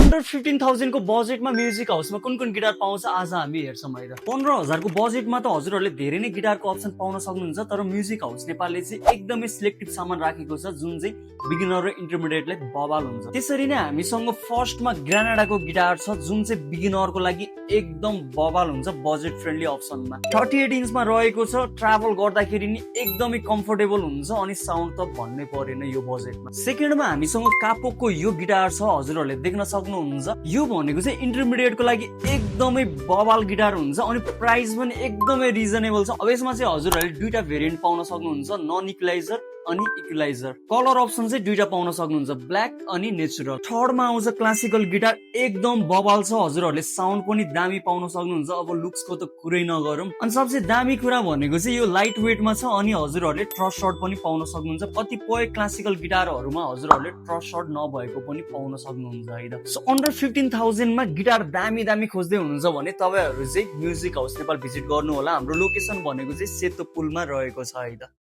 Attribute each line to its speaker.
Speaker 1: Under 15,000 को बजेटमा music हाउसमा कुन कुन गिटार पाउँछ आज हामी हेर्छौँ है। 15,000 को बजेटमा त हजुरहरूले धेरै नै गिटारको अप्सन पाउन सक्नुहुन्छ, तर म्युजिक हाउस नेपालले चाहिँ एकदमै सिलेक्टिभ सामान राखेको छ जुन चाहिँ बिगिनर र इन्टरमिडिएटलाई बवाल हुन्छ। त्यसरी नै हामीसँग फर्स्टमा ग्रानाडाको गिटार छ जुन चाहिँ बिगिनरको लागि एकदम बवाल हुन्छ बजेट फ्रेन्डली अप्सनमा। 38 इन्चमा रहेको छ, ट्राभल गर्दाखेरि नि एकदमै कम्फोर्टेबल हुन्छ अनि साउन्ड त भन्नै परेन यो बजेटमा। सेकेन्डमा हामीसँग कापोको यो गिटार छ, हजुरहरूले देख्न सक्नुहुन्छ। यो भनेको चाहिँ इन्टरमिडिएटको लागि एकदमै बवाल गिटार हुन्छ अनि प्राइस पनि एकदमै रिजनेबल छ। अब यसमा चाहिँ हजुरहरूले दुईटा भेरिएन्ट पाउन सक्नुहुन्छ, नन इक्वलाइजर अनि इक्वलाइजर। कलर अप्सन चाहिँ दुईटा पाउन सक्नुहुन्छ, ब्ल्याक अनि नेचुरल। थर्डमा आउँछ क्लासिकल गिटार, एकदम बवाल छ, हजुरहरूले साउन्ड पनि दामी पाउन सक्नुहुन्छ। अब लुक्सको त कुरै नगरौँ। अनि सबसे दामी कुरा भनेको चाहिँ यो लाइट वेटमा छ अनि हजुरहरूले ट्रस सर्ट पनि पाउन सक्नुहुन्छ। कतिपय क्लासिकल गिटारहरूमा हजुरहरूले ट्रस सर्ट नभएको पनि पाउन सक्नुहुन्छ है। सो अन्डर 15,000 मा गिटार दामी दामी खोज्दै हुनुहुन्छ भने तपाईँहरू चाहिँ म्युजिक हाउस नेपाल भिजिट गर्नु होला। हाम्रो लोकेसन भनेको चाहिँ सेतो पुलमा रहेको छ है।